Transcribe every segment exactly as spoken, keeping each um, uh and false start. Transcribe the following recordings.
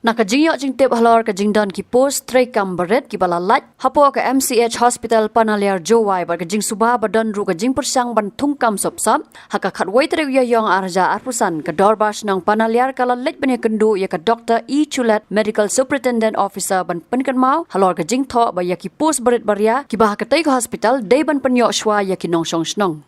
Na ka jingïoh jingtip halor ka jingdon ki post treikam barit kiba la lait hapoh ka M C H Hospital Panaliar Jowai bad ka jingsuba ba don ruh ka jingpyrshang ban thungkam sop sop, ha ka khatwei tarik Ïaïong ar hajar arphew san, ka Dorbar Shnong Panaliar ka la leit ban ïakynduh ïa ka Doctor E Chulet, Medical Superintendent Officer, ban pynkynmaw halor ka jingthoh ba ïa ki post barit baria kiba ha katei ka hospital dei ban pynïoh shuwa ïa ki nongshong shnong.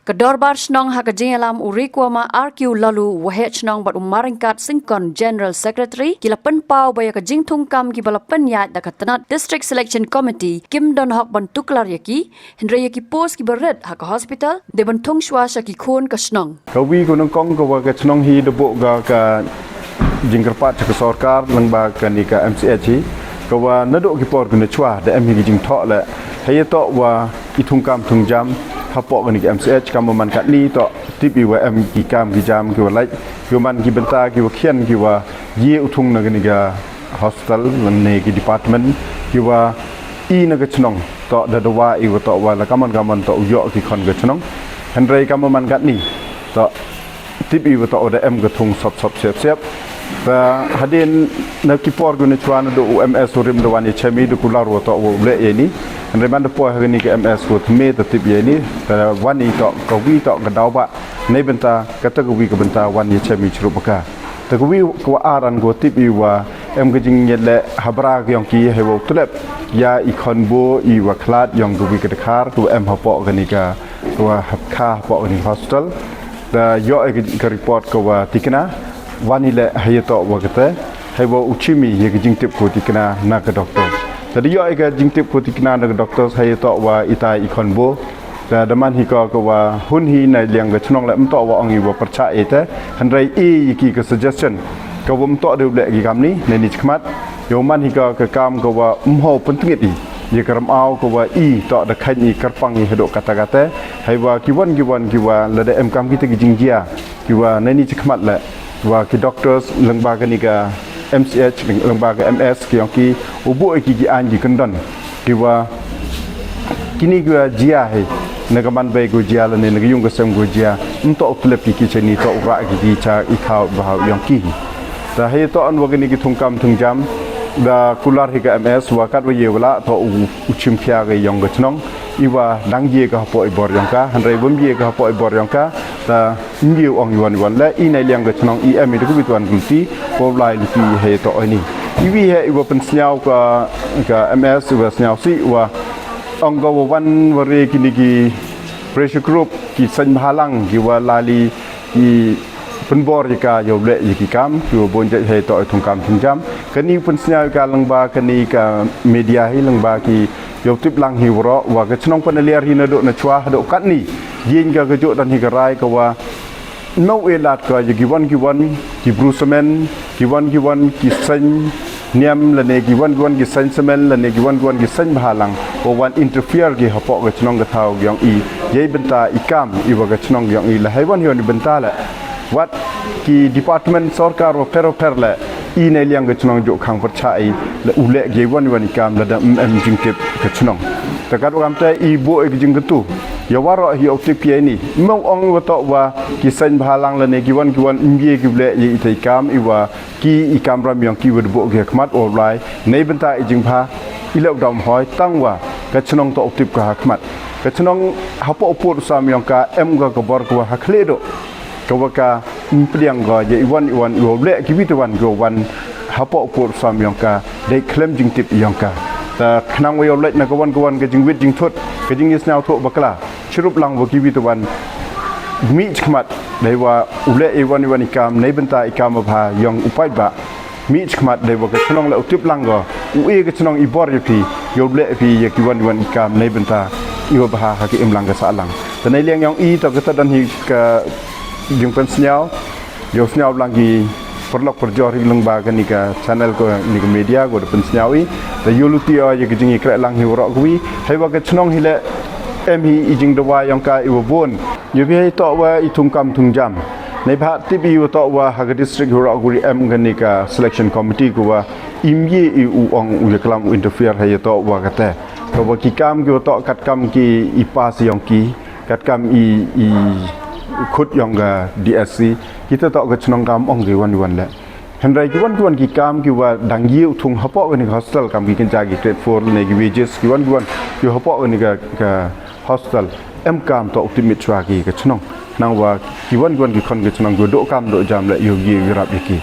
Ka Dorbar Shnong ha ka jingïalam u Rikuama R Q Lalu, Waheh Shnong, bad u Marengkat Singkon, General Secretary, ki la pynpaw ba ïa ka jingthungkam kiba la pynïaid da ka tnat District Selection Committee kim don hok ban tuklar ïa ki, hynrei ïa ki post kiba rit ha ka hospital dei ban thung shuwa sha ki khun ka shnong. Kawi ka nyngkong ka wa ka shnong hi da buh ka, ka jingkyrpad sha ka sorkar lyngba kane ka M C H hi, ka wa naduh ki por ki na shuwa da em hi ki jingthoh leh. Hei ïa toh wa i thungkam thungjam hapoh kane ka M C H, kam man katni toh tip i wa em ki kam ki jam ki wa lait, ki wa man ki bynta ki wa khian ki wa ïa u thung na kane ka hospital ne ki department, ki wa i na ka shnong toh da dawa i wa toh wa la kaman kaman toh u ïoh ki khon ka shnong. Hynrei kam man katni toh tip i wa toh da em ka thung sop sop sep sep. Ta hadien na ki por ki na shuwa naduh u M S u rim da wan ïa chemi da kular wa toh wa u leh ïa ni. Hynrei man da poi ha kane ka M S ko thymme ta tip ïa ni. Ta wan i toh kawi toh ka daw ba nei bynta kata kawi ka bynta wan ïa chemi chirup baka. Ta kawi ka wa aran ko tip i wa em ka jingïaleh ha bra ka yong ki hei wa u tlep ïa i khon bo i wa khlad yong kawi ka dkhar ka wa em hapoh kane ka, ka wa hap kha hapoh kane ka hospital. Da ïoh i ka, ka report ka wa tikna, wan i leh hei ïa toh wa kata, hei wa u chimi ïa ka jingtip ko tikna na ka doctor. Da da ïoh i ka jingtip ko tikna na ka doctor, hei ïa toh wa itai i khon bo. Da da man hi ka, ka wa hun hi na liang ka shnong leh mtoh wa ong i wa pyrchah i te, hynrei i ïa ki ka suggestion ka wa mtoh de u leh ki kam ni ne ni chkhmat. Ïa u man hi ka, ka kam ka wa mho pyntngit i ïa ka ramaw ka wa i toh da khain i kyrpang i haduh kata kata. Hei wa ki wan ki wan ki wa la da em kam kita ki jingjia ki wa ne ni chkhmat leh wa ki doctors lyngba kane ka M C H, lyngba ka M S ki yong ki u buh i ki ki ain ki kyndon ki wa kini ki wa jia hi na ka man bei ko jia la ne na ka yung ka sem ko jia. Mtoh u tlep ki ki cheni toh u rah ki ki cha i khaw ba ha u yong ki. Ta hei toh an wa kini ki thungkam thungjam da kular hi ka M S wa kat wa ye wa la toh u, u chim khia ka yong ka shnong i wa dang ye ka hapoh i bor yong ka, hynrei bym ye ka hapoh i bor yong ka. Ta ngi ong i wan i wan leh i na liang ka shnong i em i da ka wit wan gulti ko lai luti hei toh oi ni. I wi hei i wa pynsnyaw ka, ka M S i wa snyaw si wa ong ka wa wan wa re kini ki pressure group ki seng bhalang ki wa lali ki pynbor ïa ka ïa u leh ïa ki kam ki wa bun jait hei toh i thungkam thungjam. Kani pynsnyaw ïa ka lyngba kani ka media hi lyngba ki ïa u tip lang hi waroh wa ka shnong Panaliar hi naduh na shuwa haduh katni. Ïeng ka ka juh dan hi ka rai ka wa nau e lad ka ïa ki wan ki wan ki bru semen, ki wan ki wan ki seng niam lane ki wan ki wan ki seng semen lane ki wan ki wan ki seng bhalang wa wan interfere ki hapoh ka shnong ka thaw yong i. Ïa i bynta i kam i wa ka shnong yong i la hei wan hi wan i bynta leh wat ki department sorkar wa pher wa pher leh i na liang ka shnong juh khang pyrchah i la u leh ïa i wan i wan i kam la da em em jingtip ka shnong. Ta kat wa kam te i buh i ka jingkyntu ïa waroh hi u tip ïa i ni. Mong ong wa toh wa ki seng bhalang lane ki wan ki wan im ye ki u leh ïa i te i kam i wa ki i kamram yong ki wa da buh ki ha khmat u lai nei bynta i jingbha i leh u dam hoi tang wa ka shnong toh u tip ka ha khmat. Ka shnong hapoh u pud u sam yong ka em ka ka bor ka wa ha khleh doh ka wa ka mpdiang ka ïa i wan i wan i wa u leh ki wi te wan ka wan hapoh u pud u sam yong ka dei khlem jingtip yong ka. Ta khnang wa ïa u leh na ka wan ka wan ka jingwit jingthut ka jingïasnyaw thuh bakla chirup lang wa ki wi te wan mih chikhmat dei wa u leh i wan i wan i kam nei bynta i kam bha yong u paid ba mih chikhmat dei wa ka shnong leh u tip lang ka u e ka shnong i bor ïa phi ïa u leh phi ïa ki wan i wan i kam nei bynta i wa bha ha ki im lang ka sah lang. Ta nei liang yong i ta ka ta dan hi ka jingpynsnyaw ïa u snyaw lang ki pyrlok pyrjor hi lyngba kani ka channel ko ni ka media ko da pynsnyaw i. Ta ïa u luti ïa ka jingïakreh lang hi waroh ka wi hei wa ka shnong hi leh em hi i jingdawa yong ka i wa bun. Ïa phi hei toh wa i thungkam thungjam. Nei bha tip i wa toh wa ha ka district hi waroh ka wi em kani ka selection committee ko wa im ye i u ong u ïa klam u interfere hei ïa toh wa ka te. Ka wa ki kam ki wa toh kat kam ki i pass yong ki kat kam i, i khut yong ka D S C. Kita toh ka shnong kam ong ki wan i wan leh. Hynrei ki wan ki wan ki kam ki wa dang ïa u thung hapoh kane ka hostel, kam ki kynja ki grade four ne ki wages, ki wan ki wan ki hapoh kane ka, ka hostel, em kam toh u tipmit shuwa ki ka chnong. Nangwa ki wan ki wan ki khon ka chnong ki wa doh kam doh jam leh ïoh ki grab ïa ki.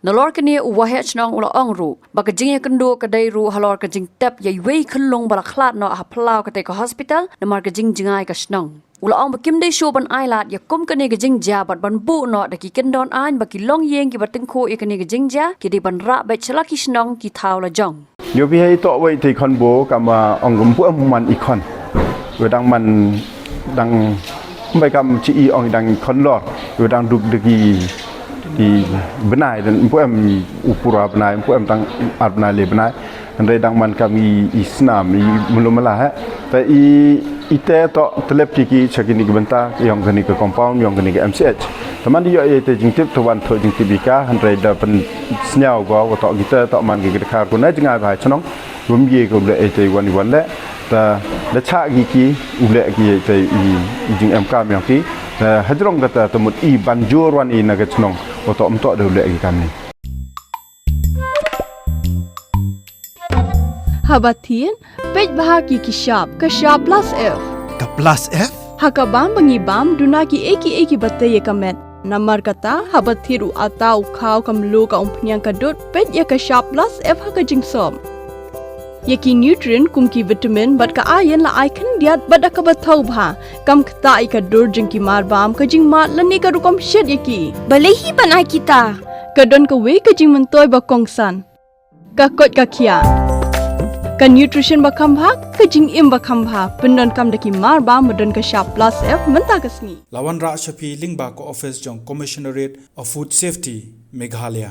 Nalor kane u waheh chnong u la ong ruh ba ka jingïakynduh ka dei ruh halor ka jingtep ïa iwei i khyllung ba la khlad noh ha phyllaw katei ka hospital namar ka jingjngai ka chnong. U la ong ba kim dei shuh ban ailad ïa kum kane ka jingjia bad ban buh noh da ki kyndon aiñ ba ki longïing ki ba tyngkhuh ïa kane ka jingjia ki dei ban rah beit sha la ki chnong ki thaw la jong. Ïoh phi hei toh wei te khon bo kama ong gum pu em man i khon. Wei dang man dang bai kam chi i ong dang i khon lor. Wei dang duk de ki, ki bnai dan pu em u pura bnai pu em tang ar bnai le bnai. Hynrei dang man kam i, i snam i mulu mala he. Te i, i te toh telep ki ki cha kini ki bynta ïong kani ka compound ïong kani ka M C H. Te man di ïoh i te jingtip te wan thoh jingtip i ka hynrei da pynsngew go wa toh kita toh man ki ki dkhar ku na jngai bha chnong. Bym ye ko ble i te wan i wan le. Te da cha ki ki u ble ki i te i, i jing em kam ïong ki. Te hajrong kata te mut i ban jur wan i na ka chnong wa toh um toh da u ble ki kam ni. Haba thied, peit bha ki ki shap, ka shap plus F. Ka plus F? Ha ka bam ba ngi bam, duna ki ei ki ei ki ba tei ïa ka met. Namar kata, haba thied u ata u khaw ka mluh ka umphniang ka dud, peit ïa ka shap plus F ha ka jingsop. Ïa ki nutrient kum ki vitamin bad ka iron la ai khyndiat bad da kaba thaw bha. Kam ktah ïa ka dur jong ki mar bam, ka jingmad lane ka rukom shet ïa ki. Balei hi ban ai kita? Ka don kawei ka jingmyntoi ba kongsan. Ka koit ka khiah. Ka nutrition ba kham bha, ka jingim ba kham bha. Pyndonkam da ki mar bam ba don ka shap plus F mynta ka sngi. La wanrah sha phi lyngba ka office jong Commissionerate of Food Safety, Meghalaya.